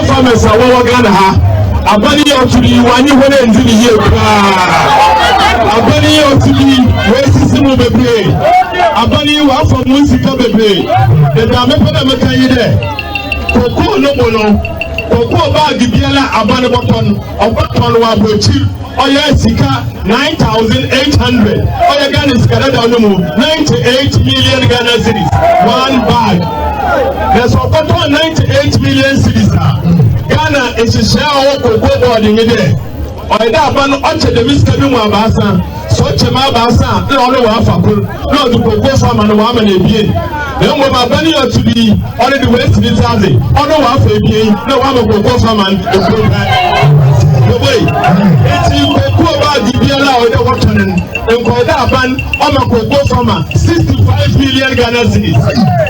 Cocoa farmers a wɔwɔ Ghana ha, aban yi a ɔto bi yi wɔanye hɔn anndzi no yie koraa. Aban yi a ɔto bi yi woesisi mu bebree. Aban yi wɔafa mu sika bebree. Na dza mepɛ dɛ meka nye dɛ, cocoa no bo no, cocoa bag biara a aban bɔtɔ no, ɔbɔtɔn wɔ aborɔkyir ɔyɛ sika 9,800, ɔyɛ Ghana sika dadaw no mu 98 million Ghana cedis, one bag. Na sɛ ɔkɔtɔn 98 million cedis a, Ghana nhyehyɛɛ a ɔwɔ Cocoa Board nye dɛ, ɔyɛ dɛ aba no ɔkyɛ dɛm sika no mu abaasa, sɛ ɔkyɛ mu abaasa a, nna ɔno ɔafa kor na ɔdze cocoa farmer no ɔama no ebien. Na mbom aba no yɛ ɔtse bi yi, ɔno de oesi ne tsir adze, ɔno ɔafa ebien na ɔama cocoa farmer no kor pɛ. Boboi, ntsi cocoa baage biara a ɔyɛ dɛ wɔtɔn no, nka ɔyɛ dɛ aban ɔma cocoa farmer 65 million Ghana cedis.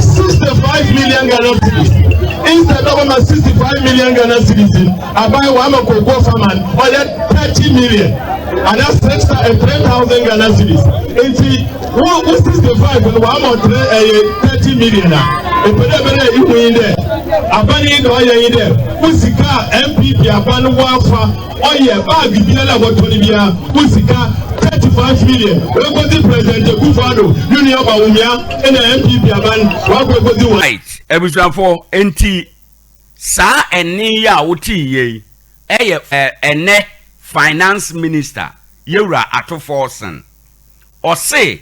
65 million Ghana cedis. Instead of ɔma 65 million Ghana cedis, aban ɔama cocoa farmer no ɔyɛ 30 million anaa 6 3000 Ghana cedis. Nti wo wo 65 no wama ɔtere ɛyɛ 30 million a ɛpɛ dɛ ɛbɛdɛ ihu yi dɛ aban yi na ɔyɛ yi dɛ wo sika a NPP aban wafa ɔyɛ baagi biara a wɔtɔ no biara wo sika 35 million wekodzi President Akufo-Addo ne nua Bawumia ɛna NPP aban wakɔ ekodzi wɔn. Right, abusuafo, enti saa ɛnne yi a wotee yei ɛyɛ ɛnɛ Finance Minister Yewura Ato Forson. Ɔse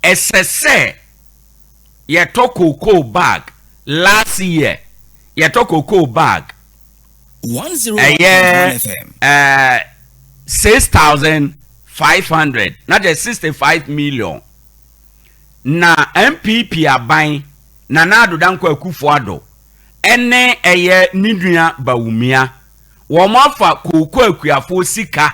ɛsɛ sɛ yɛtɔ cocoa bag, last year yɛtɔ cocoa bag ɛyɛ ɛɛ 6,500 na kyerɛ 65 million na NPP aban Nana Addo Dankwa Akufo Addo ɛne ɛyɛ ne nua Bawumia wɔn afa kooko akuafoɔ sika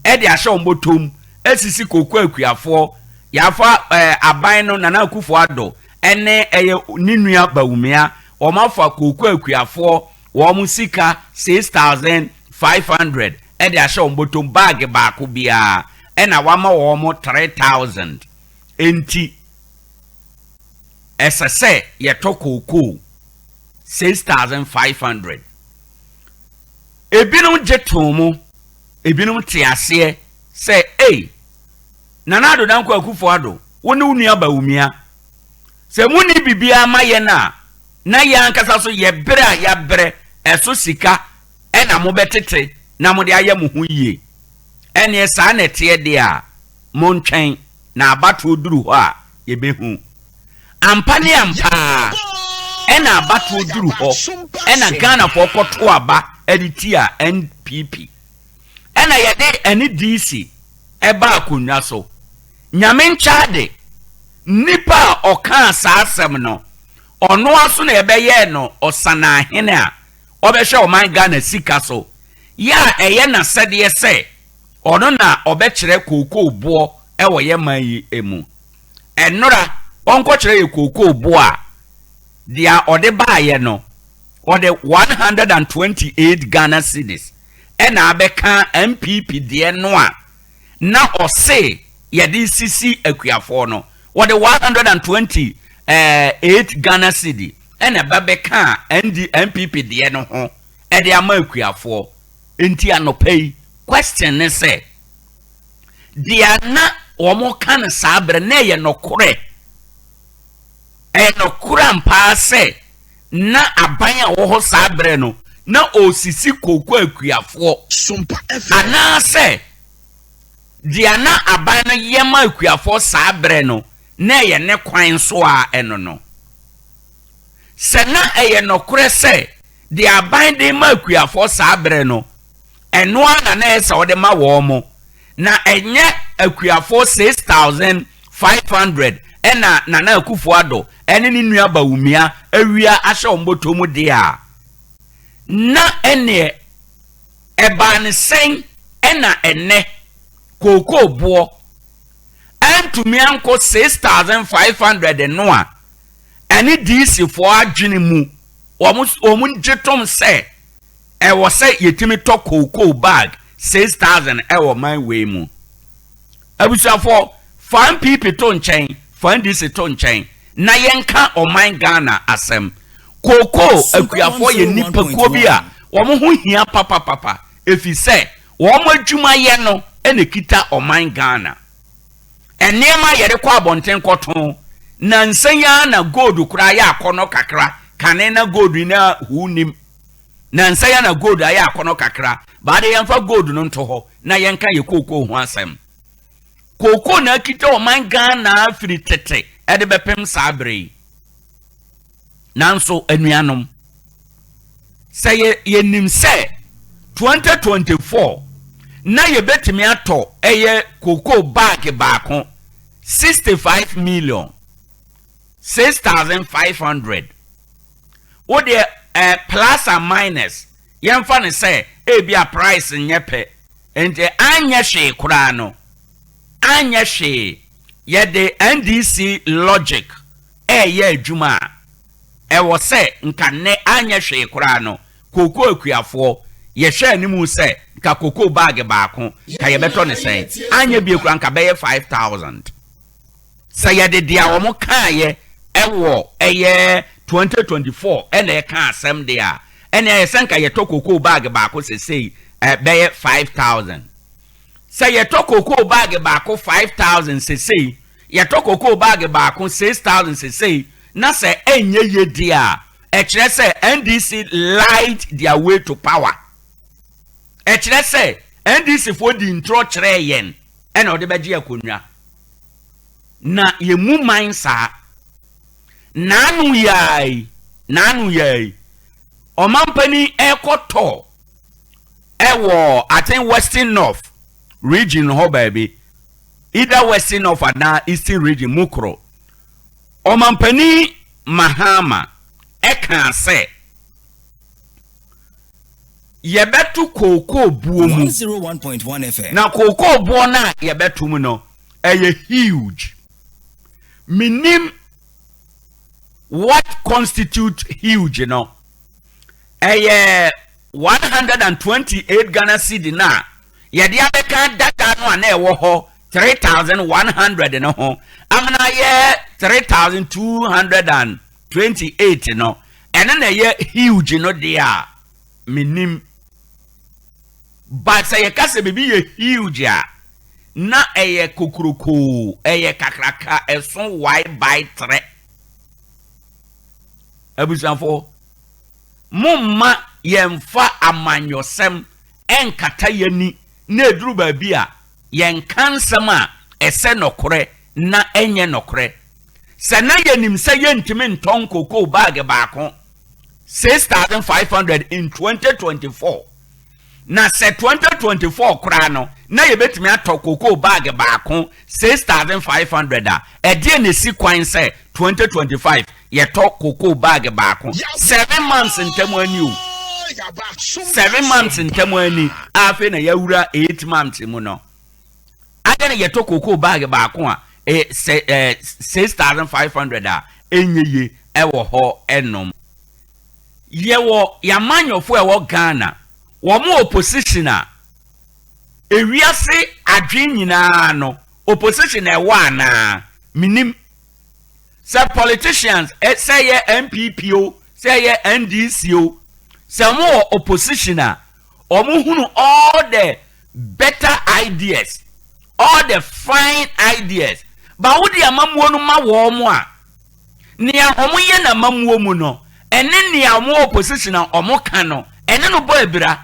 ɛde ahyɛ wɔn bɔtɔm asisi kooko akuafoɔ yɛafa ɛɛ aban no Nana Akufo Addo ɛne ɛyɛ ne nua Bawumia wɔn afa kooko akuafoɔ wɔn sika 6,500 ɛde ahyɛ wɔn bɔtɔm baage baako biara ɛna wama wɔn 3,000 enti ɛsɛ sɛ yɛtɔ kookoo 6,500. Ebinom gye too mu, ebinom te aseɛ sɛ ei, Nana Addo Dankwa Akufo Addo, wo ne wo nua Bawumia, sɛ monni biribiara ma yɛn a, na yɛn ankasa so yɛ berɛ a yɛabrɛ ɛso sika ɛna mobɛtete na mode ayɛ mo ho yie. Ɛneɛ saa na ɛteɛ deɛ a, montwɛn na abatoɔ duru hɔ a, yɛbɛhu. Ampa ne ampa ara, ɛna abatoɔ duru hɔ, ɛna Ghanafoɔ kɔto aba de tia NPP. Ɛna yɛde ɛne DC ɛba akonnwa so. Nyame nkyɛade, nipa a ɔkaa saa asɛm no, ɔno ara so na yɛbɛyɛɛ no ɔsanahene a ɔbɛhwɛ ɔman Ghana sika so, yɛ a ɛyɛ n'asɛdeɛ sɛ ɔno na ɔbɛkyerɛ kookoo boɔ wɔ yɛ man yi mu. Ɛnora ɔnkɔkyerɛ yɛ kookoo boɔ a, deɛ ɔde baayɛ no, ɔde 128 Ghana cedis ɛna abɛka NPP deɛ no a na ɔse yɛde sisi akuafoɔ no, wɔde 128 Ghana cedi ɛna ɛba bɛka ND NPP deɛ no ho ɛde ama akuafoɔ. Nti anɔpa yi question ne sɛ, deɛ na wɔka no saa berɛ na ɛyɛ nɔkorɛ? Ɛyɛ nɔkorɛ ampaa sɛ na aban a wɔ hɔ saa berɛ no na ɔresisi kooko akuafoɔ, anaasɛ deɛ na aban no yɛ ma akuafoɔ saa berɛ no na ɛyɛ ne kwan so a ɛno no? Sɛ na ɛyɛ nɔkorɛ sɛ deɛ aban de ma akuafoɔ saa berɛ no ɛno ara na na ɛyɛ sɛ ɔde ma wɔn mo, na ɛnyɛ akuafoɔ 6,500 ɛna Nana Akufo Addo ɛne ne nua Bawumia awia ahyɛ wɔn bɔtɔ mu deɛ a, na ɛneɛ ɛbaa ne sɛn ɛna ɛnɛ kookoo boɔ antumi ankɔ 6,500 no a ɛne DC foɔ adwene mu wɔn wɔn gye tom sɛ Ɛwɔ sɛ yɛtumi tɔ kookoo bag 6000 ɛwɔ man wei mu. Abusuafoɔ, fa NPP to nkyɛn, fa NDC to nkyɛn na yɛnka ɔman Ghana asɛm. Kookoo akuafoɔ yɛ nnipakuo bi a wɔn ho hia papapapa ɛfiri sɛ wɔn adwumayɛ no na ɛkita ɔman Ghana. Nneɛma a yɛde kɔ abɔnten kɔtɔn, nnansa yi ara na gold koraa ayɛ akɔnnɔ kakra, kane na gold yi na huu nim. Nnansa yi ara na gold ayɛ akɔnnɔ kakra, baade yɛmfa gold no nto hɔ na yɛnka yɛ kookoo ho asɛm. Kookoo na akita ɔman Ghana firi tete de bɛpem saa berɛ yi. Nanso anuanom, sɛ yɛ yɛnim sɛ 2024 na yɛbɛtumi atɔ ɛyɛ cocoa bag baako 65 million 6500 wo deɛ eh, plus and minus yɛmfa no sɛ ebi a price nyɛ pɛ nti anyɛ hwee koraa no anyɛ hwee yɛde NDC logic reyɛ adwuma a, ɛwɔ sɛ nka nnɛ anyɛ hwee koraa no, kookoo akuafoɔ, yɛhwɛ anim sɛ nka kookoo baage baako, nka yɛbɛtɔ no sɛn? Anyɛ bie koraa nka bɛyɛ 5,000. Sɛ yɛde deɛ wɔn kaeɛ ɛwɔ ɛyɛ 2024 ɛna ɛka asɛm deɛ a, ɛne ayɛ sɛ nka yɛtɔ kookoo baage baako sesei bɛyɛ 5,000. Sɛ yɛtɔ kookoo baage baako 5,000 sesei, Yɛtɔ kokoo baage baako 6,000 sesei na sɛ ɛnyɛ yie deɛ a, ɛkyerɛ sɛ NDC lied their way to power. Ɛkyerɛ sɛ NDC foɔ dii ntorɔ kyerɛɛ yɛn ɛna wɔde bɛgye akonnwa. Na yɛmmu man saa. Naano yi ara yi, naano yi ara yi, ɔmampanin ɛrekɔtɔ ɛwɔ I think Western North region hɔ baabi. either Western North anaa Eastern Region mu koro, Ɔmampanin Mahama kaa sɛ, Yɛbɛto kookoo buo mu, na kookoo boɔ no a yɛbɛto mu no, ɛyɛ huge. Menim what constitute huge no. Ɛyɛ 128 Ghana cedi no a yɛde abɛka dada no a na ɛwɔ hɔ 3100 no ho amena ayɛ 3228 no, ɛno na ɛyɛ huge no deɛ a menim. But sɛ yɛka sɛ biribi yɛ huge a, na ɛyɛ kokurokoo, ɛyɛ kakraka, ɛso wae bae trɛ. Abusuafoɔ, momma yɛmfa amanyɔsɛm ɛnkata yɛn ani na ɛduru baabi a yɛnka nsɛm a ɛsɛ nɔkorɛ na ɛnyɛ nɔkorɛ. Sɛ na yɛnim sɛ yɛntumi ntɔn kokoo baage baako 6,500 in 2024, na sɛ 2024 koraa no na yɛbɛtumi atɔ kokoo baage baako 6,500 a, ɛdeɛn na ɛsi kwan sɛ 2025 yɛtɔ kokoo baage baako 7 months ntam ani o, 7 months ntam ani a afei na yɛawura 8 months mu no, adɛn na yɛtɔ kokoo baage baako a ɛyɛ sɛ 6,500 a ɛnyɛ yie ɛwɔ hɔ ɛnom? Yɛwɔ yɛamanyɔfoɔ a ɛwɔ Ghana, wɔn opposition a ewiase adwene nyinaa no opposition na ɛwɔ anaa menim sɛ politicians, sɛ ɛyɛ NPP o, sɛ ɛyɛ NDC o, sɛ wɔn wɔ opposition a wɔn hunu all the better ideas, all the fine ideas, ba wode amammuo no ma wɔn a, nea wɔn yɛ na amammuo mu no ɛne nea wɔn wɔ opposition a wɔn ka no ɛne no bɔ abira.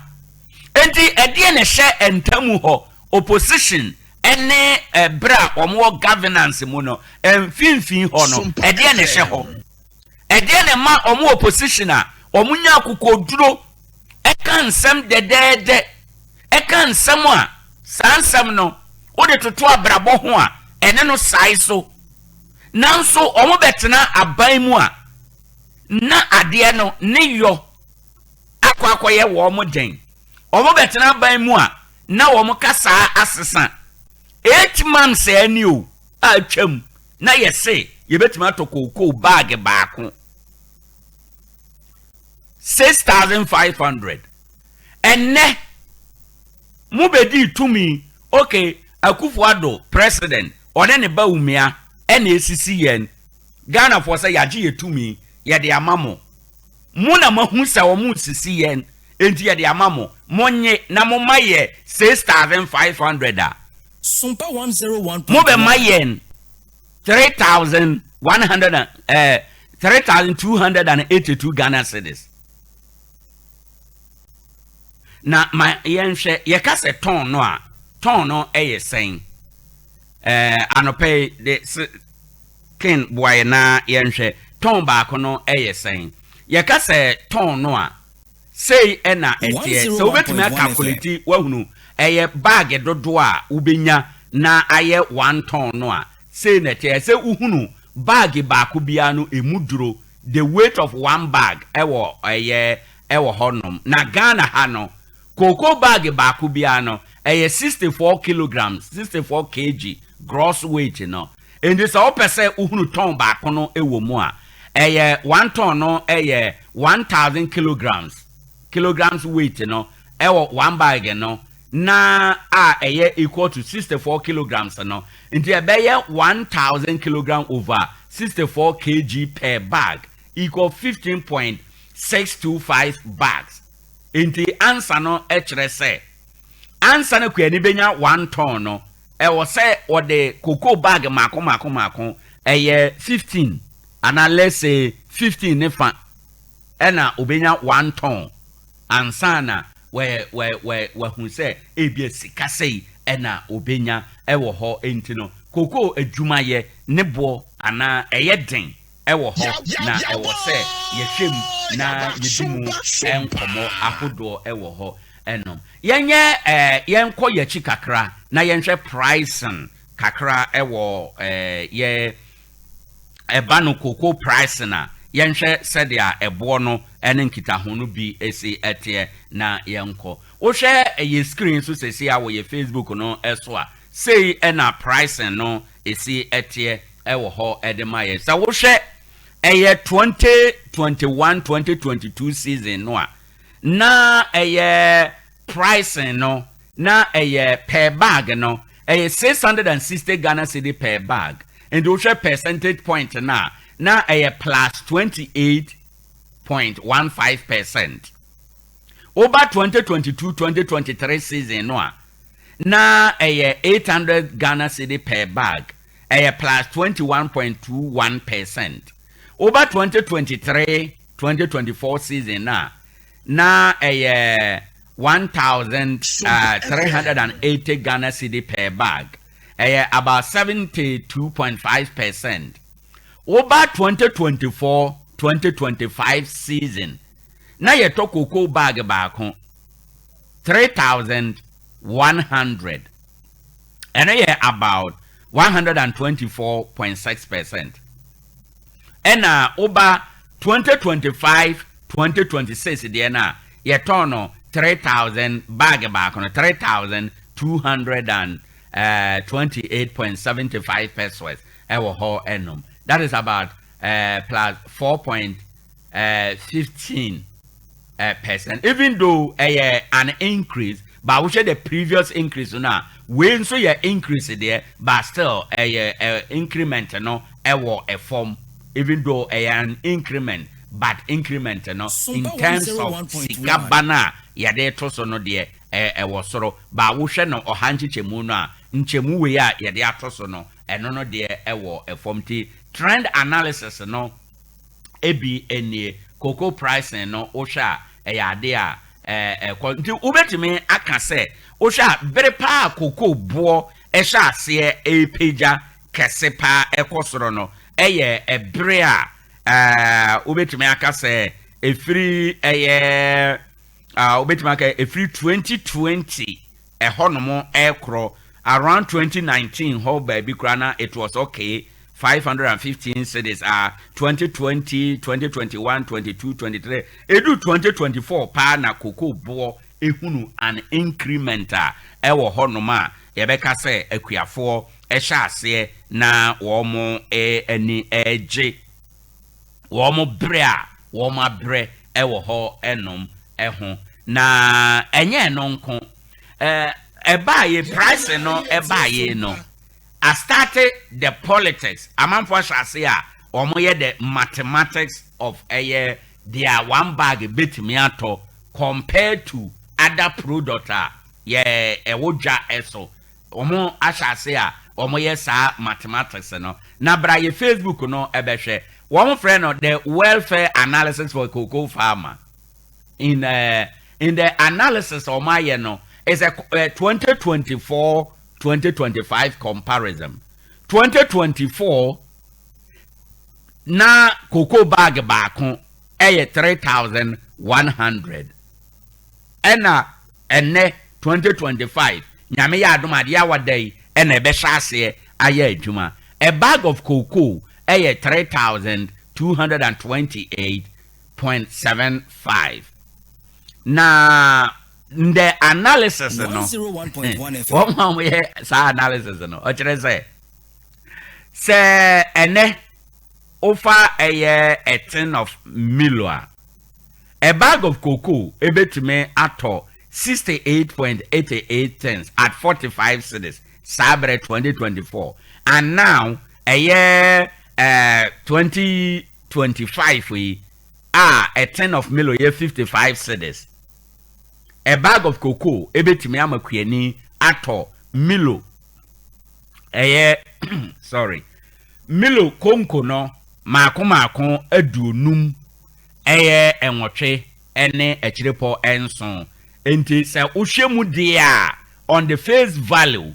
Nti ɛdeɛ na ɛhyɛ ntamu hɔ, opposition ɛne ɛberɛ a wɔn wɔ governance mu no mfimfini hɔ no, ɛdeɛ na ɛhyɛ hɔ? Ɛdeɛ na ɛma wɔn opposition a wɔn nya akokoduro ɛka nsɛm dɛdɛɛdɛ, ɛka nsɛm a saa nsɛm no wode toto abrabɔ ho a ɛne no sae so, nanso wɔn bɛtena aban mu a na adeɛ no ne yɔ akɔ akɔyɛ wɔn den, wɔn bɛtena aban mu a na wɔn kasaa asesa? 8 months ani o a atwam na yɛse yɛbɛtumi atɔ kookoo baage baako 6500. Ɛnnɛ mobɛdii tumi, okay, Akufo Addo president, ɔne ne ba Bawumia ɛna esisi yɛn Ghanafoɔ sɛ yɛagye yɛ tumi yɛde ama mo. Mo na moahu sɛ wɔresisi yɛn, enti yɛde ama mo. Monnye na momma yɛ 6,500 a, Sumpa 101.1. mobɛma yɛn 3,100 and, eh, 3,282 Ghana cedis. Na ma yɛnhwɛ, yɛka sɛ tɔn no a, tɔn no yɛ sɛn? Eh, anɔpa yi de se Ken boa yɛn na yɛnhwɛ, tɔn baako no yɛ sɛn? Yɛka sɛ tɔn no a, sei na ɛteɛ. Sɛ wobɛtumi akakuleti woahunu ɛyɛ baage dodoɔ a wobɛnya na ayɛ one tɔn no a, sei na ɛteɛ. Sɛ wohunu baage baako biara no ɛmu duro, the weight of one bag ɛwɔ ɛyɛ ɛwɔ hɔ nom. Na Ghana ha no, cocoa bag baako biara no ɛyɛ 64 kilograms, 64 kg gross weight no. Enti sɛ wopɛ sɛ wohunu tɔn baako no wɔ mu a, ɛyɛ one tɔn no yɛ 1,000 kilograms, kilograms weight no ɛwɔ one bag no na a ɛyɛ equal to 64 kilograms no. Nti ɛbɛyɛ 1,000 kilogram over 64 kg per bag equal 15.625 bags. Nti ansa no kyerɛ sɛ ansa na kuani bɛnya one ton no, ɛwɔ sɛ wɔde cocoa bag mako mako mako ɛyɛ 15 anaa, let's say, 15 ne fa ɛna obɛnya one ton ansa na wɛ wɛ wɛ wahu sɛ ebia sika sɛyi ɛna obɛnya ɛwɔ hɔ. Nti no cocoa adwumayɛ ne boɔ anaa ɛyɛ den ɛwɔ hɔ na ɛwɔ sɛ yɛhwɛ mu na yɛdi mu nkɔmmɔ ahodoɔ ɛwɔ hɔ. Ɛnom yɛnyɛ yɛnkɔ yɛkyi kakra na yɛnhwɛ pricing kakra ɛwɔ yɛ ɛba no cocoa pricing a, yɛnhwɛ sɛdeɛ ɛboɔ no ɛne nkitaho no bi esi ɛteɛ na yɛnkɔ. Wohwɛ ɛyɛ screen so sɛsi a wɔyɛ Facebook no ɛso a, sei ɛna pricing no esi ɛteɛ ɛwɔ hɔ ɛde ma yɛ. Sɛ wohwɛ ɛyɛ 2021 2022 season no a, na ɛyɛ pricing no na ɛyɛ per bag no ɛyɛ 660 Ghana cedi per bag. Nti wohwɛ percentage point na na ɛyɛ plus 28.15%. Woba 2022 2023 season no a, na ɛyɛ 800 Ghana cedi per bag, ɛyɛ plus 21.21%. Woba 2023 2024 season na na ɛyɛ 1380 Ghana cedi per bag, ɛyɛ about 72.5%. Woba 2024 2025 season na yɛtɔ cocoa bag baako 3100, ɛno yɛ about 124.6%. Ɛna woba 2025 2026 deɛ no a, yɛtɔn no 3000 bag baako no 3228.75 pesewas ɛwɔ hɔ ɛnom. That is about plus 4.15 percent. Even though ɛyɛ an increase, but wohwɛ the previous increase no a, wei nso yɛ increase deɛ, but still ɛyɛ increment no ɛwɔ ɛfam. Even though ɛyɛ an increment, but increment no in terms of sika ba no a yɛde to so no deɛ, ɛwɔ soro. But wohwɛ no ɔha nkyekyɛmu no a, nkyɛmu wei a yɛde ato so no, ɛno no deɛ ɛwɔ ɛfam. Ti trend analysis no ebi nie. Cocoa pricing no, wohwɛ a, ɛyɛ ade a ɛkɔ. Nti wobɛtumi aka sɛ wohwɛ a, bere paa cocoa boɔ ɛhyɛ aseɛ ɛrepagya kɛse paa ɛkɔ soro no, ɛyɛ ɛbere a wobɛtumi aka sɛ ɛfiri ɛyɛ wobɛtumi aka ɛfiri 2020 ɛhɔnom ɛkorɔ around 2019 hɔ baabi koraa na it was okay, 515 cedis. 2020, 2021, 22, 23, edu 2024 paa na cocoa boɔ ehunu an increment a ɛwɔ hɔnom a yɛbɛka sɛ akuafoɔ ɛhyɛ aseɛ na wɔn ani ɛgye wɔn brɛ a wɔn abrɛ ɛwɔ hɔ ɛnom ɛho. Na ɛnyɛ ɛno nko, ɛbaa price no ɛbaa no a, start the politics. Amanfoɔ ahyɛ ase a wɔn yɛ the mathematics of ɛyɛ. Deɛ one bag bɛtumi atɔ compared to other product a yɛ ɛwɔ dwa ɛso, wɔn ahyɛ ase a wɔyɛ saa mathematics no. Na bra yɛ Facebook no ɛbɛhwɛ. Wɔn frɛ no the welfare analysis for cocoa farmer. In the analysis wɔn ayɛ no is a 2024 2025 comparison. 2024 na cocoa bag baako ɛyɛ 3100, ɛna ɛnɛ 2025, Nyame yɛ adom, adeɛ awada yi ɛna ɛbɛhyɛ aseɛ ayɛ adwuma, a bag of cocoa ɛyɛ 3228.75. Na the analysis no, 101.1 FM. wɔn a wɔyɛ saa analysis no, ɔkyerɛ sɛ ɛnɛ wofa ɛyɛ a tin of Milo a, a bag of cocoa ebetumi atɔ 68.88 tins at 45 cedis saa bɛrɛ 2024, and now ɛyɛ 2025 yi a tin of Milo yɛ 55 cedis, a bag of cocoa ebetumi ama kuani atɔ Milo, ɛyɛ, sorry, Milo konko no maako maako 58 ɛne akyirepɔ 7. Nti sɛ wohwɛ mu deɛ a, on the face value,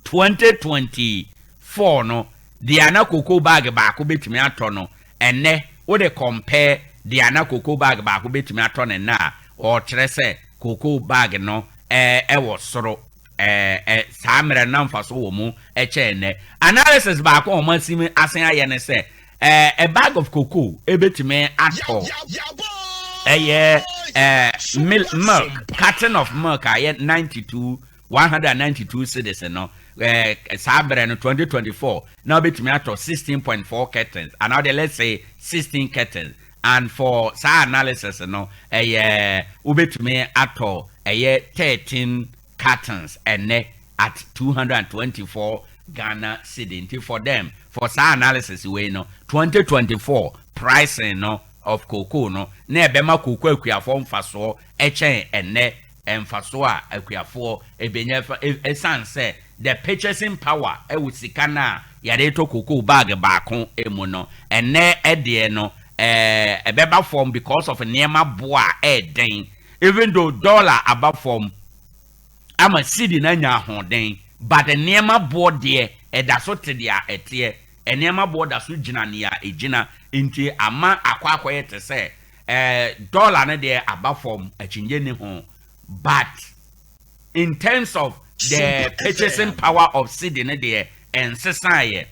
2024 no deɛ ana cocoa bag baako bɛtumi atɔ no, ɛnɛ wode compare deɛ ana cocoa bag baako bɛtumi atɔ ne nna a, ɔkyerɛ sɛ cocoa bag no ɛwɔ soro ɛɛ ɛ saa mmerɛ no mfa so wɔ mu ɛkyɛn nnɛ. Analysis baako a wɔn asim asen ayɛ ne sɛ a bag of cocoa ebɛtumi atɔ ɛyɛ milk, carton of milk a ɛyɛ 92 192 cedis no, saa berɛ no 2024 na wobɛtumi atɔ 16.4 cartons, anaa de, let's say, 16 cartons, and for saa analysis no, ɛyɛ wobɛtumi atɔ ɛyɛ 13 cartons ɛnɛ at 224 Ghana cedi. Nti for them, for saa analysis wei no, 2024 pricing no of cocoa no na ɛbɛma cocoa akuafoɔ mfasoɔ ɛkyɛn ɛnɛ mfasoɔ a akuafoɔ ebenya ɛsan sɛ the purchasing power ɛwɔ sika no a yɛde tɔ cocoa bag baako emu no, ɛnɛ ɛdeɛ no ɛbɛba fam because of nneɛma boa a ɛɛden. Even though dollar aba fam ama cedi no anya ahoɔden, but nneɛma boɔ deɛ, ɛda so te deɛ ɛteɛ. Nneɛma boɔ da so gyina nea ɛgyina, nti ama akɔ akɔyɛ te sɛ dollar no deɛ aba fam, akyinye ne ho, but in terms of the purchasing power of cedi no deɛ, ɛnsesaeɛ.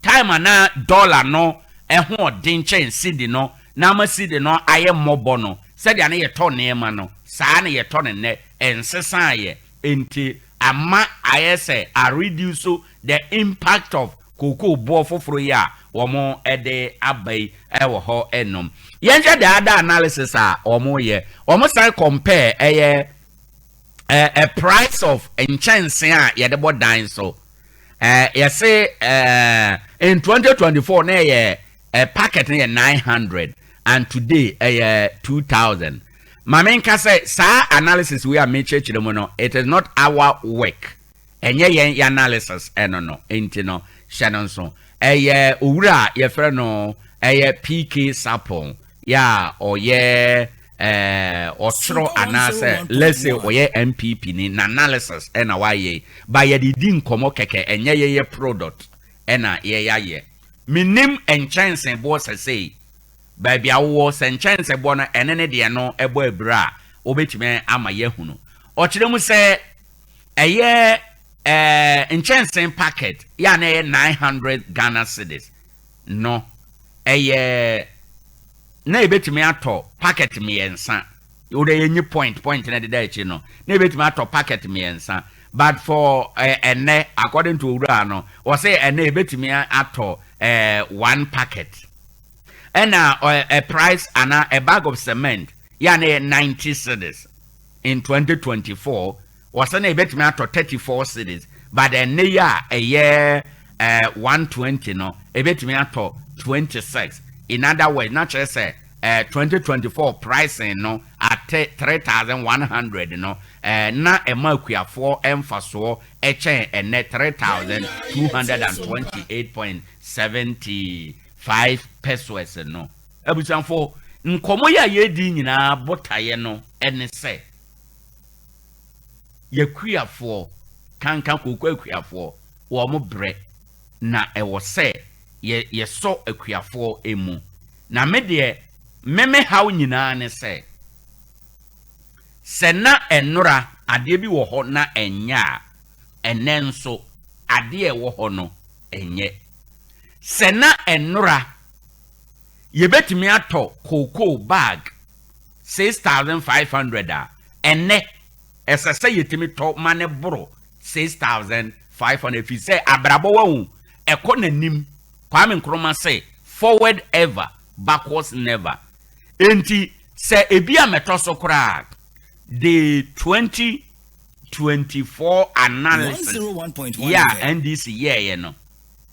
Time a na dollar no ɛho ɔden kyɛn cedi no na ama cedi no ayɛ mmɔbɔ no, sɛdeɛ ne yɛtɔ nneɛma no, saa na yɛtɔ ne nnɛ, ɛnsesaeɛ. Nti ama ayɛ sɛ a reduce the impact of cocoa boɔ foforɔ yi a wɔn de aba yi ɛwɔ hɔ. Ɛnom yɛnhwɛ the other analysis a wɔn yɛ. Wɔn san compare ɛyɛ ɛ price of nkyɛnsee a yɛde bɔ dan so. Yɛse in 2024 na ɛyɛ packet no yɛ 900 and today ɛyɛ 2000. Maame nka sɛ saa analysis wei a mekyerɛkyerɛ mu no, it is not our work, ɛnyɛ yɛn yɛ analysis ɛno no. Nti no hyɛ no nso, ɛyɛ owura a yɛfrɛ no ɛyɛ PK Sapon yɛ a ɔyɛ ɔtwerɛ anaasɛ, let's say, ɔyɛ NPP ni na analysis ɛna wayɛ ba yɛde di nkɔmɔ kɛkɛ. Ɛnyɛ yɛyɛ product ɛna yɛyɛ ayɛ. Menim nkyɛnse boɔ sɛsei baabi awowɔ sɛ nkyɛnse boɔ no ɛne ne deɛ no ɛbɔ abira a wobɛtumi ama yɛahunu. Ɔkyerɛ mu sɛ ɛyɛ nkyɛnse packet yɛ a na ɛyɛ 900 Ghana cedis no, ɛyɛ na yɛbɛtumi atɔ packet 3. Wode yɛnyi point point na deda akyi no, na yɛbɛtumi atɔ packet 3, but for ɛnɛ, according to owura no, wɔsɛ ɛnɛ yɛbɛtumi atɔ one packet. Ɛna a price ana a bag of cement yɛ a na yɛ 90 cedis in 2024, wɔsɛ na yɛbɛtumi atɔ 34 cedis, but ɛnɛ yi a ɛyɛ 120 no, ɛbɛtumi atɔ 26. In other words, na kyerɛ sɛ 2024 pricing no ate 3,100 no, na ɛma akuafoɔ mfasoɔ ɛkyɛn ɛnɛ 3,228.75 pesewas no. Abusuafoɔ, nkɔmmɔ yi a yɛredi nyinaa botaeɛ no ɛne sɛ yɛkuafoɔ kanka kooko akuafoɔ wɔn brɛ, na ɛwɔ sɛ yɛsɔ akuafoɔ emu. Na me deɛ, meme haw nyinaa ne sɛ na ɛnora adeɛ bi wɔ hɔ na ɛnyɛ a, ɛnɛ nso adeɛ ɛwɔ hɔ no ɛnyɛ. Sɛ na ɛnora yɛbɛtumi atɔ kookoo bag 6,500 a, ɛnɛ ɛsɛ sɛ yɛtumi tɔ ma ne boro 6,500, fi sɛ abrabɔ wahu ɛkɔ n'anim. Kwame Nkrumah sɛ, "Forward ever, backwards never." Enti sɛ ebi a mɛtɔ so koraa, the 2024 analysis 101.1 yɛ a FM. NDC yɛɛyɛ no,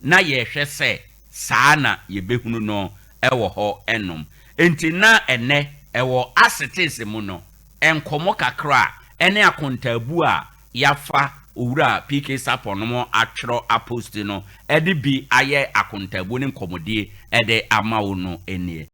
na yɛhwɛ sɛ saa na yɛbɛhunu no ɛwɔ hɔ ɛnom. Enti na ɛnɛ ɛwɔ asetese mu no, nkɔmmɔ kakra a ɛne akontaabu a yɛafa Owura PK Sapɔ no atwerɛ apost no ɛde bi ayɛ akontaabu ne nkɔmmɔdie ɛde ama wo no nie.